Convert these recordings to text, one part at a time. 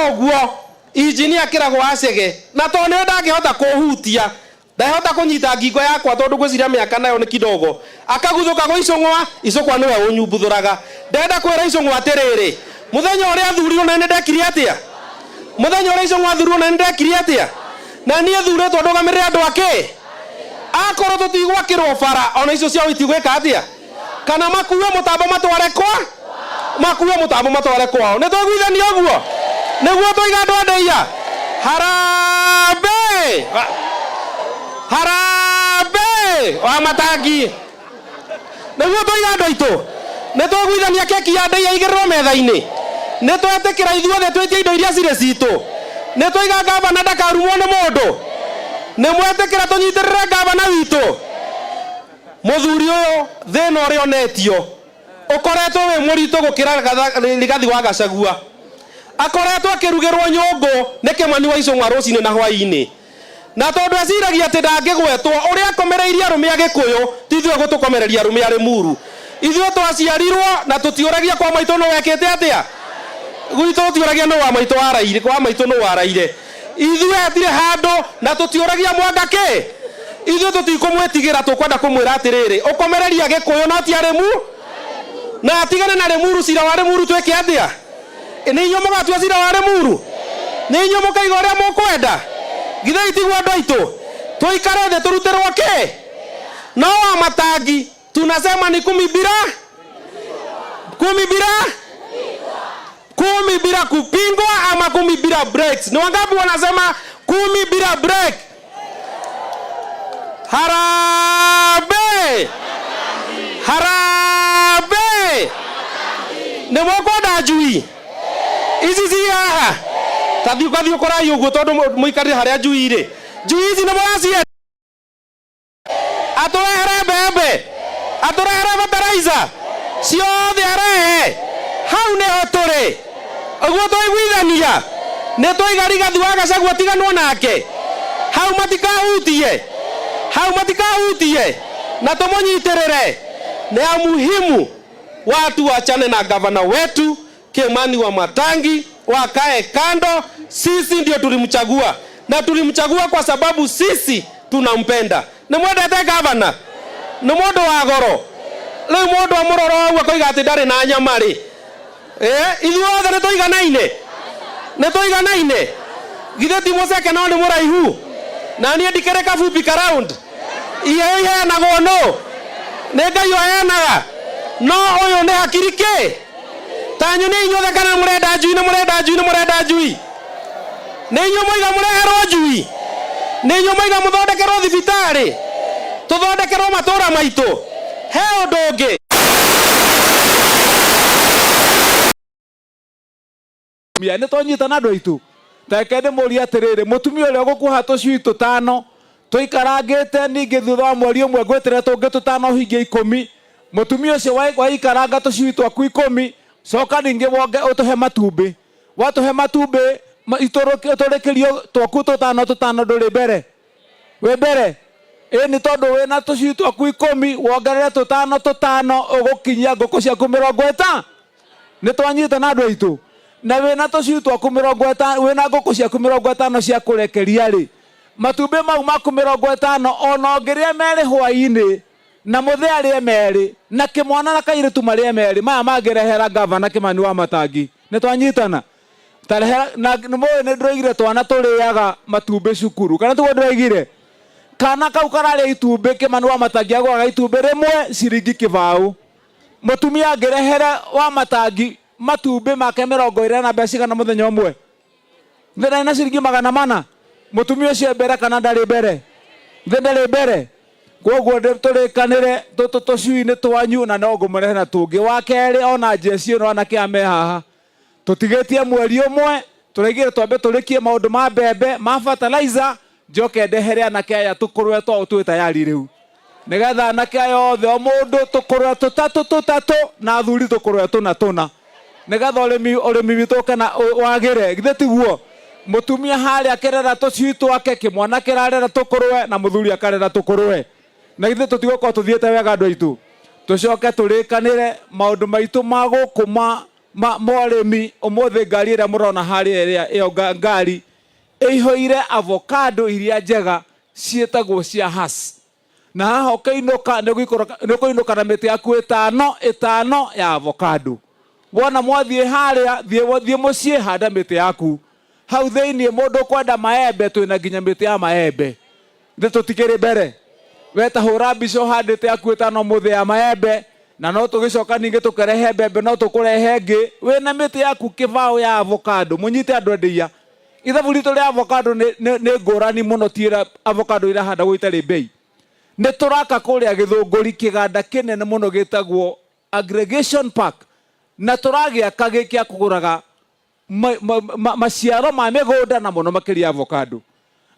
Ũguo injinia Kĩragũ wa Chege, na tondũ nĩwe ndangĩhota kũhutia, ndahota kũnyita ngingo yakwa tondũ ngwĩciria mĩaka nayo nĩ kidogo, akaguthũka gwĩ Icũng'wa, Icũkwa nĩwe ũnyumbuthũraga. Ndĩrenda kwĩra Icũng'wa atĩrĩrĩ, mũthenya ũrĩa athurirwo na nĩ ndekire atĩa? Mũthenya ũrĩa Icũng'wa athurirwo na nĩ ndekire atĩa? Na niĩ thurĩtwo ndũgamĩrĩre andũ a kĩ? Akorwo tũtigwakĩrwo bara, ona icio ciao itigwĩka atĩa? Kana makue mũtambo matware kwa? Makue mũtambo matware kwao. Nĩ twaiguithania ũguo? Nĩguo twaiga andũ a Ndeia? Harambee! Harambee! Wa matangi. Nĩguo twaiga andũ aitũ? Nĩ twaiguithania keki ya Ndeia ĩigĩrĩrwo metha-inĩ? Nĩ twetĩkĩra ithuothe twĩtie indo iria cirĩ citũ? Nĩ twaiga ngavana ndakarumwo nĩ mũndũ? Nĩ mwetĩkĩra tũnyitĩrĩre ngavana witũ? Mũthuri ũyũ thĩna ũrĩa onetio ũkoretwo wĩ mũritũ gũkĩra Rigathi wa Gachagua. Akoretwo akĩrugĩrwo nyũngũ nĩ Kĩmani wa Icũng'wa rũcinĩ na hwaĩ-inĩ. Na tondũ eciragia atĩ ndangĩgwetwo, ũrĩa akomereirie arũme a Gĩkũyũ ti ithuĩ egũtũkomereria arũme a Rĩmuru. Ithuĩ twaciarirwo na tũtiũragia kwa maitũ nũ wekĩte atĩa. Gwitũ tũtiũragia nũ wa maitũ waraire, kwa maitũ nũ waraire. Ithuĩ hatirĩ handũ na tũtiũragia mwanga kĩ. Ithuĩ tũtikũmwĩtigĩra tũkwenda kũmwĩra atĩrĩrĩ, ũkomereria Gĩkũyũ no ti a Rĩmu na atigane na Rĩmuru, cira wa Rĩmuru twĩke atĩa? Nĩ inyuĩ mũgatua cira wa Rĩmuru? Nĩ inyuĩ mũkaiga ũrĩa mũkwenda? Githĩ tiguo andũ aitũ? Tũikare thĩ tũrutĩrwo kĩ? No wa matangi tunasema ni kumi bila kumi bila kumi bila kupingwa ama kumi bila breaks. Ni wangapi wanasema kumi bila break? Harambee! Harambee! Nĩ mũkwenda njui ici ci haha? Ta thiĩ ũgathiĩ kũraihu ũguo tondũ mũikarire harĩa njui irĩ. Njui ici nĩ mũracienda? Atũrehere mbembe, atũrehere fertilizer ciothe arehe. Hau nĩho tũrĩ. Ũguo twaiguithania nĩ twaiga Rigathi wa Gachagua tiganwo nake. Hau matikahutie, hau matikahutie na tũmũnyitĩrĩre. Nĩ ya muhimu watu wachane na gavana wetu Kimani wa Matangi, wakae kando. Sisi ndio tulimchagua na tulimchagua kwa sababu sisi tunampenda. Nĩ mwendete gavana? Nĩ mũndũ wa goro? Rĩu mũndũ amũrora ũguo akoiga atĩ ndarĩ na nyama rĩ, eh, ithuothe nĩ tũiganaine? Nĩ tũiganaine? Githĩ ti mũceke no nĩ mũraihu? Na niĩ ndikĩrĩ kabupi ka round. Iheo iheanagwo nũ? Nĩ Ngai ũheanaga. No ũyũ nĩ hakiri kĩ? Ta nyonia inyuothe kana mũrenda njui, nĩ mũrenda njui, nĩ mũrenda njui. Nĩ inyuĩ mwaiga mũreherwo njui? Nĩ inyuĩ mwaiga mũthondekerwo thibitarĩ? Tũthondekerwo matũra maitũ? He ũndũ ũngĩ? Mũtumia, nĩ twanyitana andũ aitũ? Ta reke ndĩmũrie atĩrĩrĩ, mũtumia ũrĩa ũgũkuoha tũcui tũtano tũikarangĩte, ningĩ thutha wa mweri ũmwe ngwĩtĩre tũngĩ tũtano ũhingie ikũmi, mũtumia ũcio waikaranga tũcui twaku ikũmi, coka ningĩ wonge ũtũhe matumbĩ. Watũhe matumbĩ ũtũrĩkĩrio twaku tũtano tũtano ndũrĩ mbere? Wĩ mbere? Ĩ nĩ tondũ wĩna tũcui twaku ikũmi wongerere tũtano tũtano ũgũkinyia ngũkũ ciaku mĩrongo ĩta Nĩ twanyitana andũ aitũ? Na wĩna tũcui twaku mĩrongo ĩtano, wĩna ngũkũ ciaku 50 cia kũrekeria-rĩ, matumbĩ mau maku 50 ona ũngĩrĩa merĩ hwaĩ-inĩ, na mũthee arĩe merĩ, na kĩmwana na kairĩtu marĩe merĩ, maya mangĩ rehera ngavana Kĩmani wa Matangi. Nĩ twanyitana? Ta rehera, na nĩ mũĩ nĩ ndĩroigire twana tũrĩaga matumbĩ cukuru, kana tiguo ndĩroigire? Kana kau kararĩa itumbĩ Kĩmani wa Matangi agũraga itumbĩ rĩmwe ciringi kĩbaũ. Mũtumia angĩrehere wa matangi matumbĩ make 20 na mbeca cigana mũthenya ũmwe? Thĩ ndarĩ na ciringi 400? Mũtumia ũcio e mbere kana ndarĩ mbere? Thĩ ndarĩ mbere? Kwoguo tũrĩkanĩre tũtũ tũcui-inĩ twanyu na no ngũmũrehe na tũngĩ. Wa kerĩ ona njeci ĩno anake aya me haha tũtigĩtie mweri ũmwe tũraigire twambe tũrĩkie maũndũ ma mbembe ma fertilizer Njoke ndehere anake aya tũkũrũe twao twĩ tayari rĩu. Nĩgetha anake aya othe o mũndũ tũkũrũe tũtatũ tũtatũ na athuri tũkũrũe tũna tũna. Nĩgetha ũrĩmi ũrĩmi witũ ũke na wagĩre. Githĩ tiguo? Mũtumia harĩa akĩrera tũcui twake, kĩmwana kĩrarera tũkũrũe na mũthuri akarera tũkũrũe. Na githĩ tũtigũkorwo tũthiĩte wega andũ aitũ? Tũcoke tũrĩkanĩre maũndũ maitũ ma gũkũ ma. Ma ũrĩmi ũmũthĩ ngari ĩrĩa mũrona harĩa ĩrĩa ĩyo ngari ĩihũire avocado iria njega ciĩtagwo cia Hass. Na haha ũkĩinũka nĩ ũkũinũka na mĩtĩ yaku ĩtano ĩtano ya avocado. Wona mwathiĩ harĩa, thiĩ mũciĩ, handa mĩtĩ yaku hau thĩiniĩ. Mũndũ ũkwenda maembe, twĩna nginya mĩtĩ ya maembe. Nĩ tũtikĩrĩ mbere we ta hũra mbica ũhandĩte yaku ĩtano mũthĩ ya maembe, na no tũgĩcoka ningĩ tũkĩrehe mbembe, no tũkũrehe ĩngĩ wĩna mĩtĩ yaku kĩbaũ ya avocado. Mũnyite andũ endeia ithabu ritũ rĩa avocado nĩ ngũrani mũno, ti ĩrĩa avocado irahandagwo itarĩ mbei. Nĩ tũraka kũrĩa Gĩthũngũri kĩganda kĩnene mũno gĩtagwo aggregation park, na tũragĩaka gĩ kĩa kũgũraga maciaro ma mĩgũnda na mũno makĩria avocado.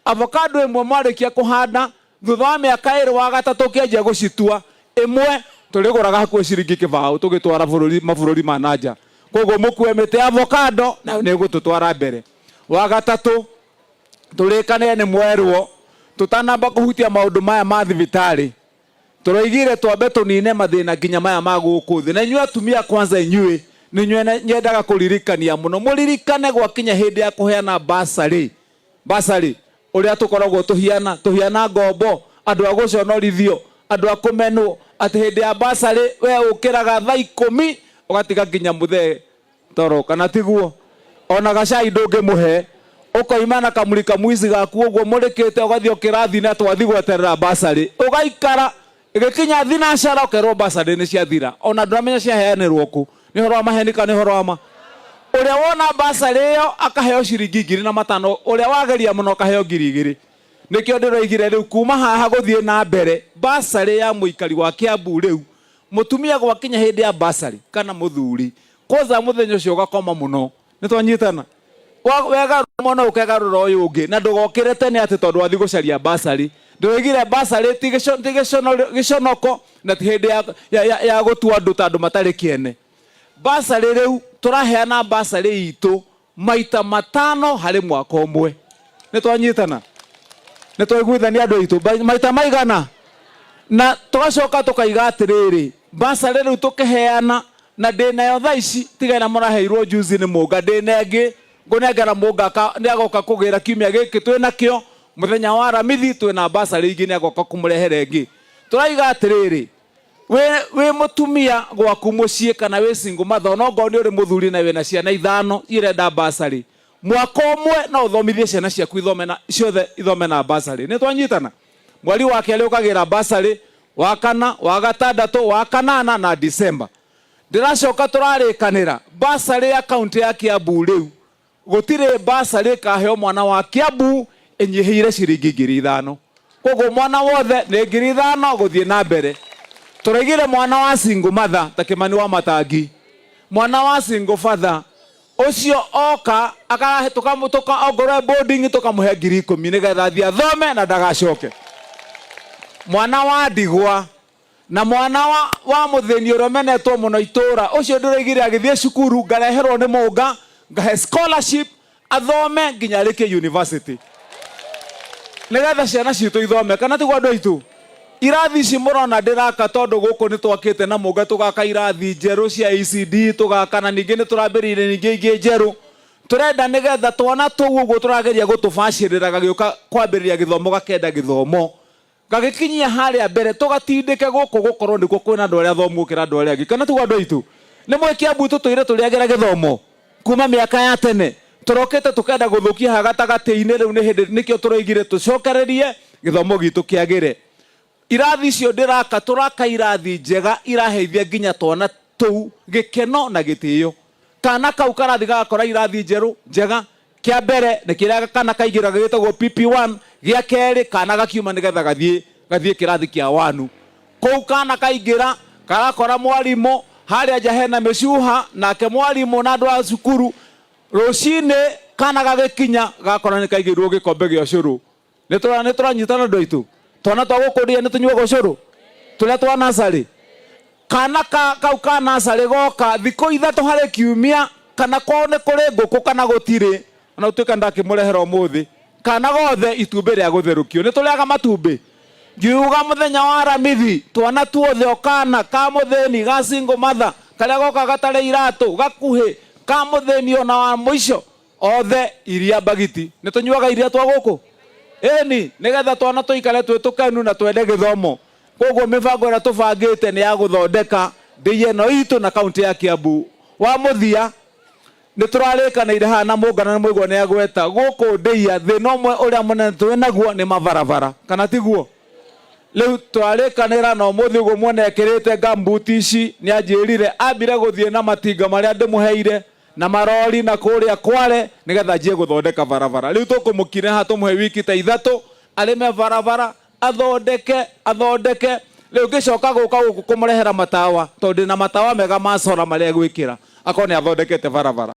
Avocado ĩmwe mwarĩkia kũhanda, thutha wa mĩaka 2, wa gatatũ ũkĩanjia gũcitua, ĩmwe tũrĩgũraga hakuhĩ ciringi 20 tũgĩtwara bũrũri mabũrũri ma nanja. Koguo mũkue mĩtĩ ya avocado nayo nĩ ĩgũtũtwara mbere. Wa gatatũ, tũrĩkanĩre nĩ mwerwo tũtanamba kũhutia maũndũ maya ma thibitarĩ, tũroigire twambe tũnine mathĩna nginya maya ma gũkũ thĩ. Na inyuĩ atumia, kwanza inyuĩ nĩ inyuĩ nyendaga kũririkania mũno, mũririkane gwakinya hĩndĩ ya kũheana basarĩ, basarĩ ũrĩa tũkoragwo tũhiana tũhiana ngombo, andũ a gũconorithio, andũ a kũmenwo, atĩ hĩndĩ ya basarĩ we ũkĩraga thaa 10 ũgatiga nginya mũthee toro, kana tiguo? Ona gacai ndũngĩmũhe, ũkoima na kamuri kamwici gaku ũguo mũrĩkĩte, ũgathiĩ kĩrathi na twathi gweterera basarĩ, ũgaikara ĩgĩkinya thinacara ũkerwo basarĩ nĩ ciathira, ona ndũramenya ciaheanĩrwo kũ. Nĩ ũhoro wa maheni kana nĩ ũhoro wa ma? Ũrĩa wona basarĩ ĩyo akaheo ciringi 1500, ũrĩa wageria mũno akaheo 2000. Nĩkĩo ndĩroigire rĩu kuma haha gũthiĩ na mbere, basarĩ ya mũikari wa Kiambu, rĩu mũtumia gwakinya hĩndĩ ya basarĩ kana mũthuri, kwanza mũthenya ũcio ũgakoma mũno. Nĩ twanyitana? Wegarũra mwena ũkegarũra ũyũ ũngĩ, na ndũgokĩre tene atĩ tondũ wathiĩ gũcaria basarĩ. Ndĩroigire basarĩ ti gĩconoko na ti hĩndĩ ya gũtua andũ ta andũ matarĩ kĩene. Basarĩ rĩu tũraheana basarĩ itũ maita 5 harĩ mwaka ũmwe. Nĩ twanyitana? Nĩ twaiguithania andũ aitũ? Maita maigana? Na tũgacoka tũkaiga atĩrĩrĩ, basarĩ rĩu tũkĩheana na ndĩnayo thaa ici, tiga ĩrĩa mũraheirwo juzi nĩ mũnga, ndĩna ĩngĩ ngũnengera mũnga nĩ agoka kũgĩra kiumia gĩkĩ twĩnakĩo, mũthenya wa Aramithi twĩna basarĩ ingĩ, nĩ agoka kũmũrehere ĩngĩ. Tũraiga atĩrĩrĩ, wĩ mũtumia gwaku mũciĩ kana wĩ single mother, onokorwo nĩ ũrĩ mũthuri na wĩna ciana ithano irenda basarĩ, mwaka ũmwe no ũthomithie ciana ciaku ithome na ciothe ithome na basarĩ. Nĩ twanyitana? Mweri wa kerĩ ũkagĩra basarĩ, wa kana, wa gatandatũ, wa kanana na Disemba. Ndĩracoka tũrarĩkanĩra basarĩ ya kaunti ya Kiambu, rĩu gũtirĩ basarĩ ĩkaheo mwana wa Kiambu ĩnyihĩire ciringi 5000. Koguo mwana wothe nĩ 5000 gũthiĩ na mbere. Tũraigire mwana wa single mother ta Kĩmani wa Matangi, mwana wa single father ũcio oka tuka ongorwo boarding, tũkamũhe 10,000 nĩgetha athiĩ athome na ndagacoke. Mwana wa ndigwa na mwana wa mũthĩni ũrĩa ũmenetwo mũno itũra, ũcio ndĩroigire agĩthiĩ cukuru ngareherwo nĩ mũnga, ngahe scholarship athome nginya arĩkie university, nĩgetha ciana citũ ithome. Kana tiguo, andũ aitũ? Irathi ici mũrona ndĩraka, tondũ gũkũ nĩ twakĩte na mũnga, tũgaka irathi njerũ cia ECD, tũgaka na ningĩ nĩ tũrambĩrĩirie ningĩ ingĩ njerũ tũrenda, nĩgetha twana tũu ũguo tũrageria gũtũbacĩrĩra gagĩũka kwambĩrĩria gĩthomo, gakenda gĩthomo, gagĩkinyia harĩa mbere, tũgatindĩke gũkũ gũkorwo nĩkuo kwĩna andũ arĩa athomu gũkĩra andũ arĩa angĩ. Kana tiguo, andũ aitũ? Nĩ mwĩ Kiambu tũtũire tũrĩagĩra gĩthomo kuma mĩaka ya tene, tũrokĩte tũkenda gũthũkia haha gatagatĩ-inĩ. Rĩu nĩ hĩndĩ nĩkĩo tũroigire tũcokererie gĩthomo gitũ kĩagĩre. Irathi icio ndĩraka, tũraka irathi njega iraheithia nginya twana tũu gĩkeno na gĩtĩo. Kana kau karathi gagakora irathi njerũ njega. Kĩa mbere nĩ kĩrĩa kana kaingĩraga gĩtagwo PP1, gĩa kerĩ kana gakiuma nĩgetha gathiĩ kĩrathi kĩa wanu. Kũu kana kaingĩra karakora mwarimũ harĩa nja hena mĩcuha, nake mwarimũ na andũ a cukuru. Rũcinĩ kana gagĩkinya gakora nĩ kaigĩirwo gĩkombe gĩa ũcũrũ. Nĩ tũranyitana, andũ aitũ? Twana twa gũkũ ndia nĩ tũnyuaga ũcũrũ tũrĩa twa nasarĩ. Kana kau ka nasarĩ goka thikũ 3 harĩ kiumia, kana kwao nĩ kũrĩ ngũkũ kana gũtirĩ, ona gũtuĩka ndakĩmũrehera ũmũthĩ, kana gothe itumbĩ rĩa gũtherũkio. Nĩ tũrĩaga matumbĩ. Ngiuga mũthenya wa Aramithi twana tuothe, o kana ka mũthĩni, ga single mother, Karĩa goka gatarĩ iratũ gakuhĩ ka mũthĩni ona wa mũico othe iria mbagiti. Nĩ tũnyuaga iria twa gũkũ ĩni nĩgetha twana tũikare twĩ tũkenu na twende gĩthomo. Koguo mĩbango ĩrĩa tũbangĩte nĩ ya gũthondeka ndĩi ĩno itũ na kaunti ya Kiambu. Wa mũthia nĩ tũrarĩkanĩire haha na mũngana na mũigua nĩ agweta gũkũ ndĩia thĩna ũmwe ũrĩa mũnene twĩ naguo nĩ mabarabara, kana tiguo? Rĩu twarĩkanĩra na ũmũthĩ ũguo muone ekĩrĩte gambuti ici, nĩ anjĩrire ambire gũthiĩ na matinga marĩa ndĩmũheire na marori na kũrĩa Kware nĩgetha anjie gũthondeka barabara. Rĩu tũkũmũkinya haha tũmũhe wiki ta ithatũ arĩme barabara, athondeke athondeke. Rĩu ngĩcoka gũka gũkũ kũmũrehera matawa, tondũ ndĩna matawa mega ma solar marĩa egwĩkĩra akorwo nĩ athondekete barabara.